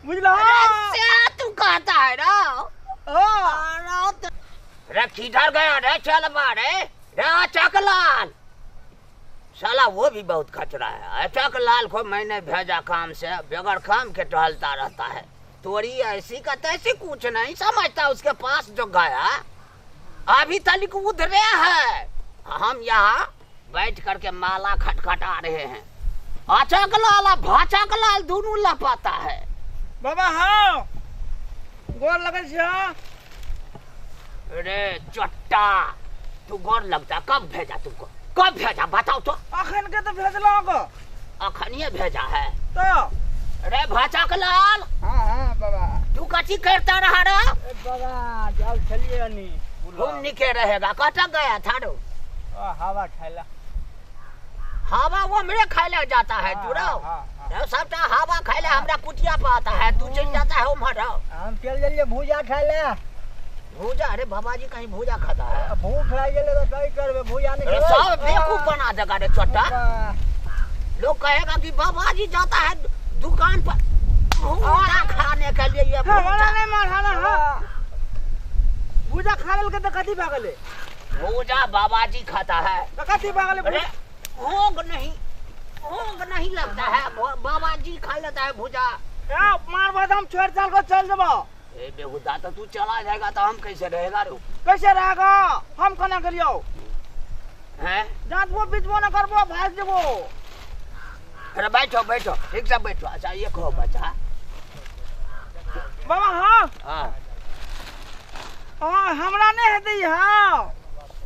बुझला से तू कहता है ना। रे किधर गया रे, चल मारे रे चकलाल, साला वो भी बहुत खचरा है। चकलाल को मैंने भेजा काम से, बगैर काम के टहलता रहता है। तोरी ऐसी का तैसी कुछ नहीं समझता। उसके पास जो गया अभी तक उधरे है, हम यहाँ बैठ करके माला खटखटा रहे हैं। अचक लाल भाचक लाल दोनों लपाता है। बाबा हाँ गोर लगै छै। अरे चट्टा तू गोर लगता, कब भेजा तुमको, कब भेजा बताओ तो। अखन के तो भेजलो को, अखनिए भेजा है तो। अरे भाचक लाल। हाँ हाँ बाबा तू कथी करता रहा रे? बाबा जाल छलिए नी घूम निके रहेगा। कटक गया था रो? हवा खाइला। हवा वो मेरे खाइला जाता है तू रो। सबटा हवा खाइला हमरा कुटिया पर आता है, तू चल जाता है उम्हर। हम चल गेलिए भूजा खाइला। भूजा? अरे बाबा जी कहीं भूजा खाता है? भूख लागि गेलै त की करबे, भूजा नहीं खेबै। सब बेवकूफ बना देगा रे चट्टा। लोग कहेगा कि बाबा जी जाता है दुकान पर भूजा खाने के लिए। ये भूजा नहीं मार। हां भूजा खा लेल के त कथी भागले? भूजा बाबा जी खाता है त कथी भागले? अरे भोग नहीं, भोग नहीं लगता है, बाबा जी खा लेता है भूजा। ए मार बाद हम छोड़ चाल को चल जबो। ए बेहुदा तो तू चला जाएगा तो हम कैसे रहेगा रो? कैसे रहेगा? हम कना गेलियो हैं? जातबो बिचबो न करबो भाग जेबो। अरे बैठो बैठो ठीक से बैठो। अच्छा ये कहो बच्चा। बाबा हाँ हाँ हाँ हमरा नहीं हेतै। हाँ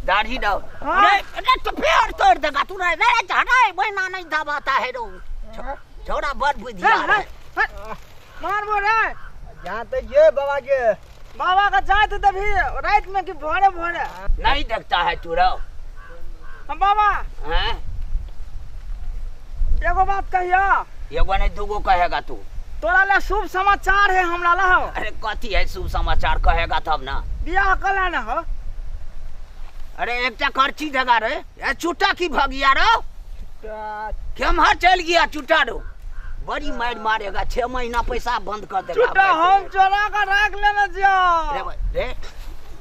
दाढ़ी दो। अरे अरे तो फिर तोड़ देगा तू। रे रे झड़ा महीना नहीं दबाता है रो छोड़ा, बड़ बुद्धि है। मारबो रे जाते जे बाबा के। बाबा का जाते तभी रात में कि भोरे भोरे नहीं देखता है तू रो। हम बाबा हैं एगो बात कहिया। एगो नहीं दूगो कहेगा तू। तोरा ले शुभ समाचार है हमरा ला। अरे कथी है शुभ समाचार कहेगा तब ना। बियाह कला ना हो। अरे एकटा करची देगा रे। ए चुटा की भगिया रो केम्हर चल गया चुटा रो? बड़ी मार मारेगा, 6 महीना पैसा बंद कर देगा। चुटा हम चोरा के राख लेने जियो। रे रे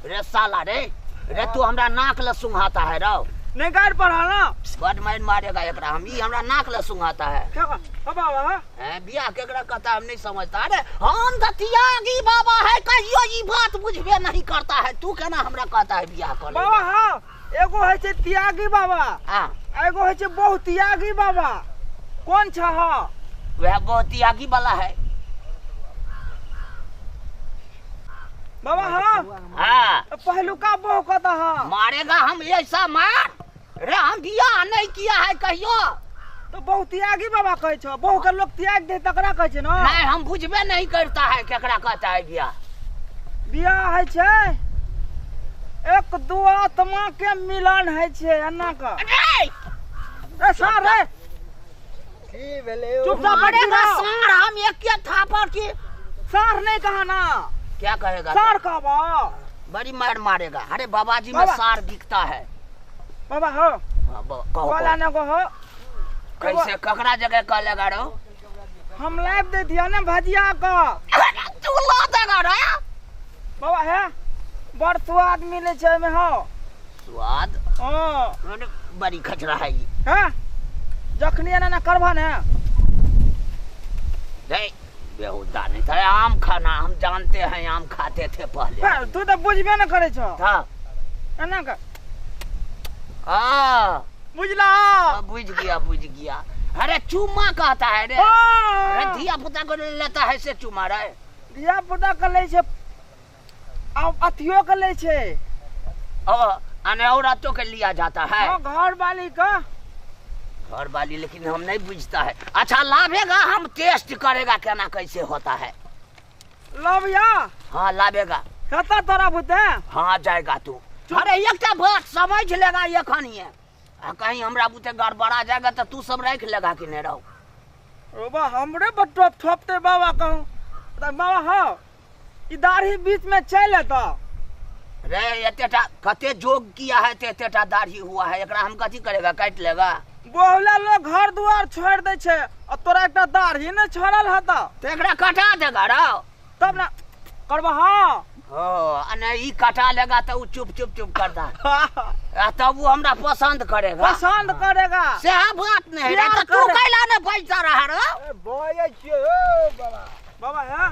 रे साला रे रे तू हमरा नाक ल सुंघाता है रो। नहीं गाड़ पर है ना। बड़ मार मारेगा एकरा हम, ई हमरा नाक ल सुंघाता है। क्या बाबा हैं बियाह केकरा कहता हम नहीं समझता। अरे हम तो त्यागी बाबा है, कहियो ई बात बुझबे नहीं करता है। तू केना हमरा कहता है बियाह कर? बाबा हां एगो है छै त्यागी बाबा, हां एगो है छै बहुत त्यागी बाबा। कौन छ? हां वह बहुत त्यागी वाला है बाबा। हां हां पहलुका बहु कहता। हां मारेगा हम ऐसा मार रे, हम बियाह नहीं किया है कहियो। तो बहुत त्यागी बाबा कहै छ। बहु के लोग त्याग दे तकरा कहै छै ना। नहीं हम बुझबे नहीं करता है केकरा कहता है बियाह। बियाह है छै एक दू आत्मा के मिलन है छै अन्ना का। अरे सार रे की भेलै? चुपचाप मारेगा सार हम एक के थापड़ की। सार नहीं कहा ना। क्या कहेगा? सार कहबो बड़ी मार मारेगा। अरे बाबा जी में सार बिकता है। बाबा हो कहो ना कहो कैसे ककरा जगह कह लगा रो? हम लाइव दे दिया ना भजिया का। तू ला देगा रे बाबा। है बड़ स्वाद मिले छै में। हो स्वाद? हां बड़ी खचरा है ई। हां जखनी एना ना करबा ने नहीं बेहुदा नहीं था। आम खाना हम जानते हैं, आम खाते थे पहले। तू तो बुझबे न करे छो। था एना का हां बुझला? बुझ गया बुझ गया। अरे चूमा कहता है रे। अरे धिया पुता को लेता है से चूमा रे। धिया पुता के लै छै आ अथियो के लै छै। ओ अने औरतों के लिया जाता है। हां घर वाली का। घर वाली लेकिन हम नहीं बुझता है। अच्छा लाभेगा हम टेस्ट करेगा केना कैसे होता है। लाभिया? हाँ लाभेगा। कता तोरा बुते? हाँ जाएगा तू। अरे एकटा बात समझ लेगा एखनिए, आ कहीं हमरा बुते गड़बड़ा जाएगा तो तू सब राख लेगा कि नहीं रहो। रोबा हमरे बटोप थोपते बाबा कहूं त बाबा। हां ई दाढ़ी बीच में चल एता रे। एतेटा कते जोग किया है ते एतेटा दाढ़ी हुआ है, एकरा हम कथी करेगा? काट लेगा। बहुला लोग घर दुआर छोड़ दै छै आ तोरा एकटा दाढ़ी नहि छोड़ल हेतौ। तो एकरा कटा देगा रो। तब ना करबा। हाँ ओ आ नहीं, ई कटा लेगा तो उ चुप चुप चुप करता आ तब वो हमरा पसंद करेगा। पसंद करेगा से बात नहीं रे। प्यार तो तू करे। कैला ने बैठता रहा रो? ए, बजै छियै ओ बाबा। बाबा हाँ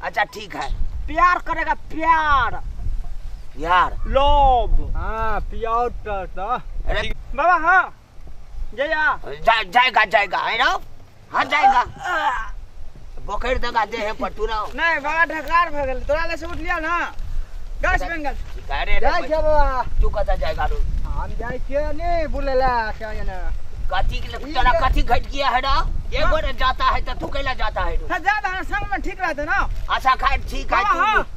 अच्छा ठीक है। प्यार करेगा प्यार यार लोभ। हाँ पियाउ तऽ। अरे बाबा हाँ जया जाएगा जाएगा है रो। हाँ जाएगा, बोखर देगा देह पर तू रहो। नहीं बाबा ढकार भऽ गेल तोरा ले से उठलिया ना गाछ बनि गेल। ठीक है रे, जाइ छियै बाबा। तू कतऽ जाएगा रो? हम जाइ छियै ने बुलै लए क्या ने। कथी के तोरा कथी घट गया है रो? एक बार जाता है तो तू कैला जाता है रो? हाँ जा दे, संग में ठीक रहते ना। अच्छा खैर ठीक है, बाबा हाँ तू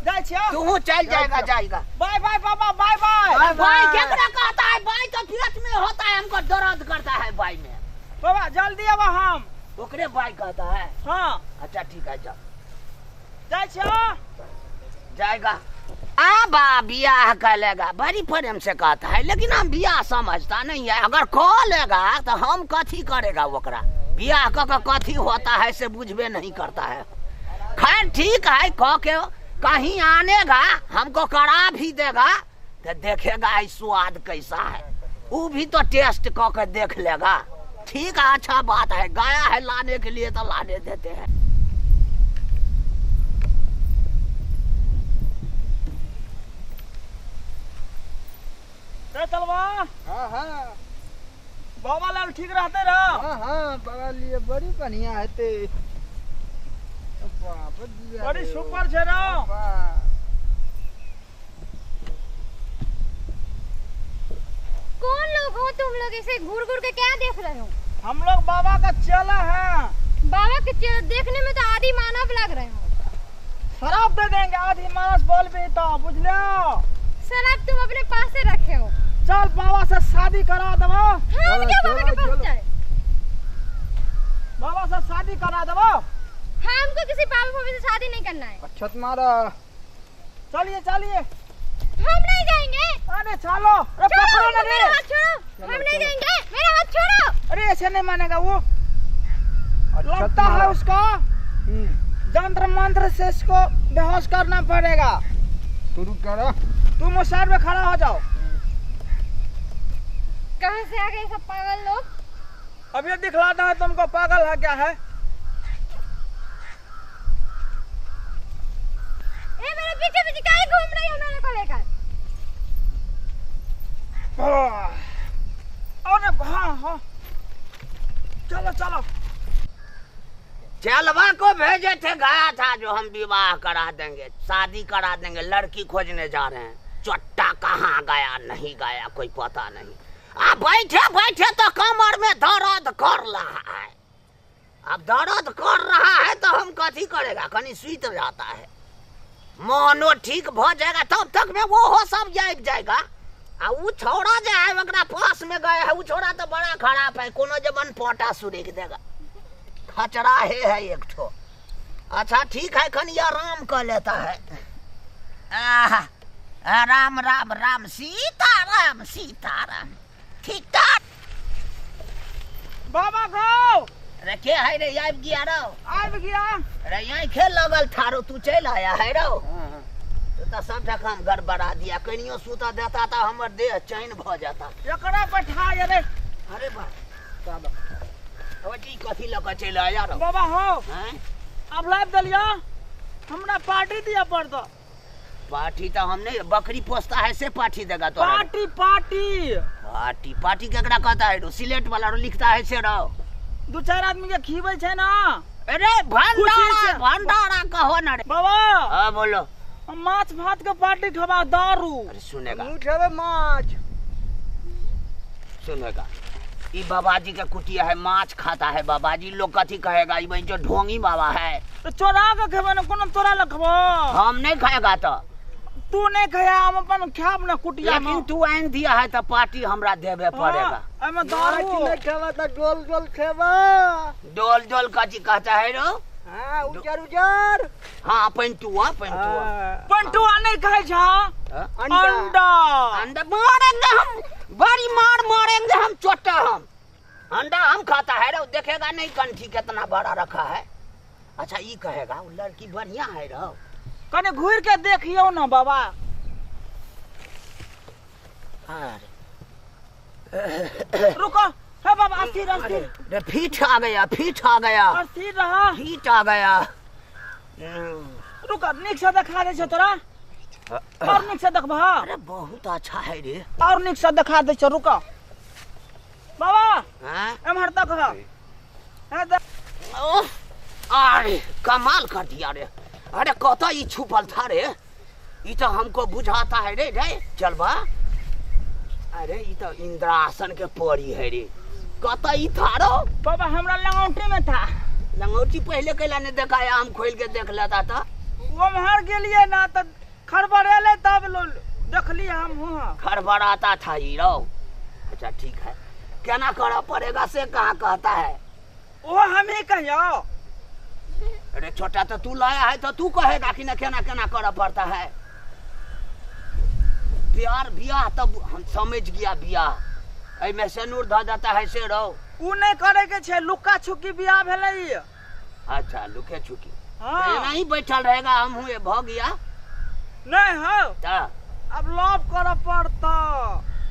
जाइ छियौ। तू चल जाएगा जाएगा। बाय बाय बाबा बाय बाय। बाय बाय केकरा कहता है? बाय तो पेट में होता है, हमको दर्द करता है बाय में। बाबा जल्दी आबा हम। ओकरे बाय कहता है। हाँ अच्छा ठीक है, जाओ जाइ छियौ। जाएगा। आबा बियाह कर लेगा, बड़ी प्रेम से कहता है, लेकिन हम बियाह समझता नहीं है। अगर कह लेगा तो हम कथी करेगा ओकरा? बियाह क कथी होता है से बुझबे नहीं करता है। खैर ठीक है, कह के कहीं आनेगा हमको करा भी देगा तो देखेगा इस स्वाद कैसा है, वो भी तो टेस्ट क के देख लेगा। ठीक है, अच्छा बात है, गया है लाने के लिए तो लाने देते हैं। रे चलवा। हाँ हाँ बाबा लाल ठीक रहते रहो। हाँ हाँ बाबा लिए बड़ी बढ़िया हेतै। बाप रे, बड़ी सुपर छै रो। बाप। कौन लोग हो तुम लोग? ऐसे घूर घूर के क्या देख रहे हो? हम लोग बाबा का चेला है। बाबा के चेला देखने में तो आदि मानव लग रहे हो। शराब दे देंगे आदि मानस बोल भी तो बुझलियो। शराब तुम अपने पास से रखे हो। चल बाबा से शादी करा देबो। हम क्यों बाबा के पास जाए? बाबा से शादी करा देबो। हमको किसी बाबा भाभी से शादी नहीं करना है। अच्छा तुम्हारा चलिए चलिए। हम नहीं जाएंगे। अरे चलो, अरे पकड़ो ना रे। मेरा हाथ छोड़ो, हम नहीं जाएंगे, मेरा हाथ छोड़ो। अरे ऐसे नहीं मानेगा वो, लगता है उसका जंत्र मंत्र से इसको बेहोश करना पड़ेगा। शुरू करो, तुम उस साइड में खड़ा हो जाओ। कहाँ से आ गए सब पागल लोग? अब ये दिखलाता है तुमको पागल है क्या है। ए मेरे पीछे पीछे काहे घूम रही हो मेरे को लेकर? अरे हाँ हाँ चलो चलो। चलवा को भेजे थे, गया था जो हम विवाह करा देंगे, शादी करा देंगे, लड़की खोजने जा रहे हैं। चट्टा कहाँ गया नहीं गया कोई पता नहीं। आ बैठे बैठे तो कमर में दर्द कर रहा है। अब दर्द कर रहा है तो हम कथी करेगा, कहीं सुत जाता है, मनो ठीक भ जाएगा तब तक में वो हो सब जाएगा। आ उ छोड़ा जो है ओकरा पास में गया है, उ छोड़ा तो बड़ा खराब है, कोनो जबन पोटा सुरेख देगा, खचरा है एक ठो। अच्छा ठीक है, खनी आराम कर लेता है। आह, राम राम राम सीता राम सीता राम ठीक ठाक। बाबा गो अरे के है रे, आबि गया रो? आबि गया। अरे यहीं खेल लगल थारो, तू चल आया है रो? तो तो सबटा काम गड़बड़ा दिया, कनियो सुता देता तो हमर देह चैन भ जाता। एकरा बैठा। अरे अरे बा जी कथी लऽ कऽ चलि आया रो? बाबा हो अब लाभ दिलिया हमरा, पार्टी दिया पड़तो। पार्टी तो हम नहीं, बकरी पोसता है से पार्टी देगा तो। पार्टी पार्टी पार्टी पार्टी केकरा कहता है रो? सिलेट वाला रो लिखता है से रो। दू चार आदमी के खीबै छै ना। अरे भंडारा भंडारा कहो ना रे बाबा। हां बोलो। माछ भात के पार्टी खबा दारू। अरे सुनेगा, खेबे माछ। सुनेगा ई बाबाजी का कुटिया है, माछ खाता है बाबाजी, लोग कथी कहेगा, ई जो ढोंगी बाबा है। तो चोरा के खेबे ना, कोनो तोरा लखबो। हम नहीं खाएगा तो तू नहीं खाया, हम अपन खाब ना कुटिया में। लेकिन तू आन दिया है तो पार्टी हमरा देबे पड़ेगा। एमे दारू नहीं खेबा तो डोल डोल खेबा। डोल डोल कथी कहता है रो? हां उजर उजर। हां पंटुआ पंटुआ पंटुआ नहीं खाय छा, अंडा अंडा मारेंगे हम, बड़ी मार मारेंगे हम, चोटा हम। अंडा हम खाता है रे, देखेगा नहीं कंठी कितना बड़ा रखा है। अच्छा ये कहेगा वो लड़की बढ़िया है रो। कने घूर के देखियो ना बाबा। अरे रुको हे बाबा, अस्थिर अस्थिर। अरे फीट आ गया, फीट आ गया, अस्थिर रहा, फीट आ गया। रुको निक से देखा दे छो तोरा, और निक से देखबा। अरे बहुत अच्छा है रे, और निक से देखा दे छो। रुको बाबा, हां एमहर तक हा। ओह अरे कमाल कर दिया रे। अरे कत ई छुपल था रे, ई तो हमको बुझाता है रे। रे चल बा। अरे ई तो इंद्रासन के परी है रे, कत ई था रो बाबा? हमरा लंगौटी में था। लंगौटी पहले कैला ने देखाया, हम खोल के देख लेता था। वो मर गेलिए ना त खड़बड़ेले तब देखली हम। हुआ खड़बड़ाता था ई रो। अच्छा ठीक है, केना करऽ पड़ेगा से कहाँ कहता है वो हम ही कहियो। अरे छोटा तो तू लाया है तो तू कहेगा कि ना केना केना करऽ पड़ता है। प्यार बियाह तब हम समझ गया, बियाह एहिमे सेनूर धऽ देता है से रो। उ नहीं करे के छै, लुका छुकी बियाह भेलै। अच्छा लुके छुकी। हाँ एना ही बैठल रहेगा, हम हुए भ गया नहीं हो त अब लव करऽ पड़ता।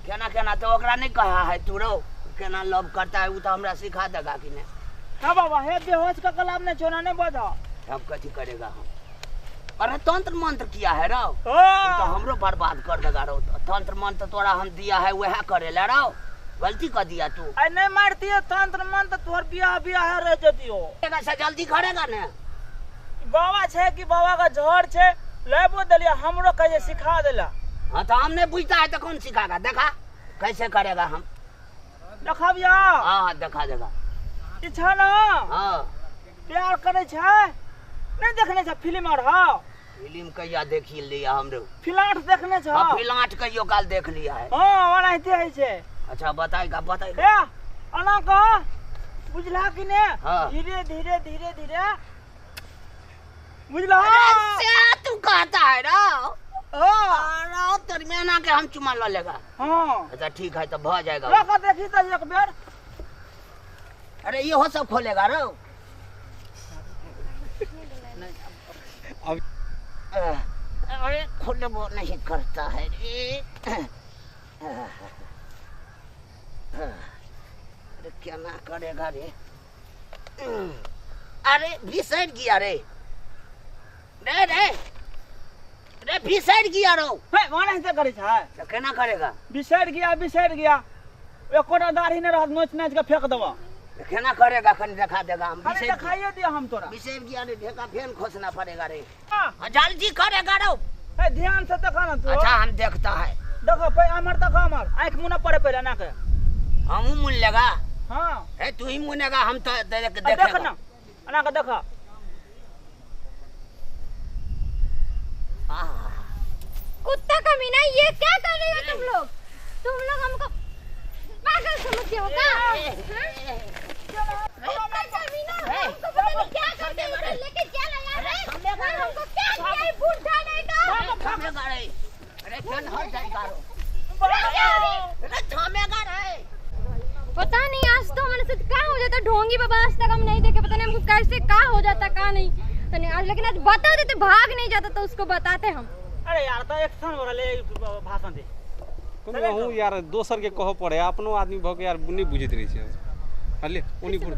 केना केना तो ओकरा नहीं कहा है तू रो, केना लव करता है उ तो हमरा सिखा देगा कि नहीं। हाँ बाबा हे बेहोश का कलाम नहीं छोना नहीं बजा। अब कथी करेगा हम? अरे तंत्र मंत्र किया है रो, तो हमरो बर्बाद कर देगा रो। तंत्र मंत्र तोरा हम दिया है वह करे ले रो, गलती कर दिया तू। अरे नहीं मारती है तंत्र मंत्र, तोहर बियाह बियाह रह जतियो। से जल्दी करेगा ने बाबा छे कि बाबा का झोर छे लेबो देलिया, हमरो कहे सिखा देला। हाँ तो हम नहीं बुझता है तो कौन सिखाएगा? देखा कैसे करेगा हम, देखबिया। हाँ देखा देगा। इच्छा ना। हाँ प्यार करे छे नहीं देखने छे फिल्म और? हाँ फिल्म कहिया देखी लिया हमरो? फिलाट देखने छे। हाँ फिलाट कहियो काल देख लिया है। हाँ ओनाहिते है छे। अच्छा बताएगा बताएगा। ए अना का बुझला कि ने? हाँ। धीरे धीरे धीरे धीरे बुझला। से तू कहता है ना? हाँ तेरी मेहना के हम चुमा ल लेगा। हाँ अच्छा ठीक है तो भ जाएगा। रखा देखी तो एक बेर। अरे ये हो सब खोलेगा रो। अब अरे खोले वो नहीं करता है रे। अरे क्या ना करेगा रे। अरे बिसर गया रे, रे रे रे बिसर गया रो। हे माने से करे छै तो केना करेगा? बिसर गया बिसर गया, एकोटा दाढ़ी नहीं रहत, नोच नाच के फेंक देबो। केना करेगा? कनी देखा देगा हम। अरे दिखाइए दिया हम तोरा। बिसर गया रे, ढेका फेन खोसना पड़ेगा रे। हां जल्दी करेगा रो। हे ध्यान से देखा ना तू। अच्छा हम देखता है। देखो पे हमर देखो, हमर आंख मुना पड़े पहले ना के हम मुन लेगा। हां हे तू ही मुनेगा, हम तो देखेगा। देख ना अना के देखो। कुत्ता कमीना, ये क्या कर रहे हो तुम लोग? तुम लोग हमको पागल समझते हो क्या? कुत्ता कमीना, हमको पता नहीं क्या करते हो, लेके चला यार। हमको क्या किया है बूढ़ा नहीं का? थमेगा रे। अरे चल हट जाएगा रो। अरे थमेगा रे। पता नहीं आज तो हमारे साथ क्या हो जाता। ढोंगी बाबा आज तक हम नहीं देखे, पता नहीं हमको कैसे क्या हो जाता क्या नहीं। तो नहीं आज, लेकिन आज बता देते, भाग नहीं जाता तो उसको बताते हम। अरे यार तो एक्शन हो रहले भाषण दे। कोनो अहूँ यार दोसर के कहऽ पड़े, अपनो आदमी भ के यार नहीं बुझैत रहे छै। हले ओनी घुर।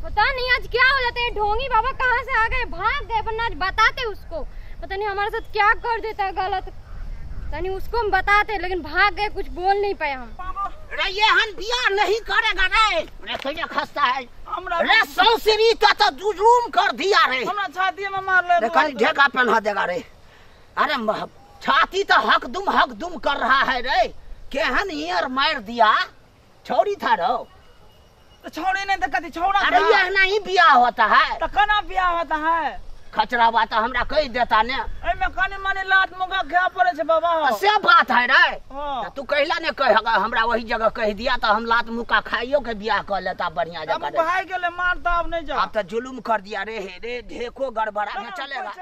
पता नहीं आज क्या हो जाता है। ढोंगी बाबा कहाँ से आ गए, भाग गए, वरना आज बताते उसको। पता नहीं हमारे साथ क्या कर देता है गलत, पता नहीं उसको हम बताते, लेकिन भाग गए, कुछ बोल नहीं पाए हम। रे ये हन बियाह नहीं करेगा रे। रे कैसे खसता है रे, सौसरी तो जुलूम कर दिया रे। हमरा छाती में मार ले रे, कहीं ढेका पहना देगा रे। अरे छाती तो हक दुम कर रहा है रे, केहन ईयर मार दिया। छौरी था रो तो छौरी नहीं तो कथी छौरा। अरे ये नहीं बियाह होता है तो कना बियाह होता है? खचरा बात हमरा कह देता ने, एमे कनी मनी लात मुगा खाए पड़े छै बाबा। से बात है रे। तो तू कहला ने कह, हमरा वही जगह कह दिया तो हम लात मुका खाइयो के बियाह कर लेता बढ़िया जगह। अब भाई गेले मारता, अब नहीं जा। अब तो जुलुम कर दिया रे। रे ढेको गड़बड़ा के चलेगा।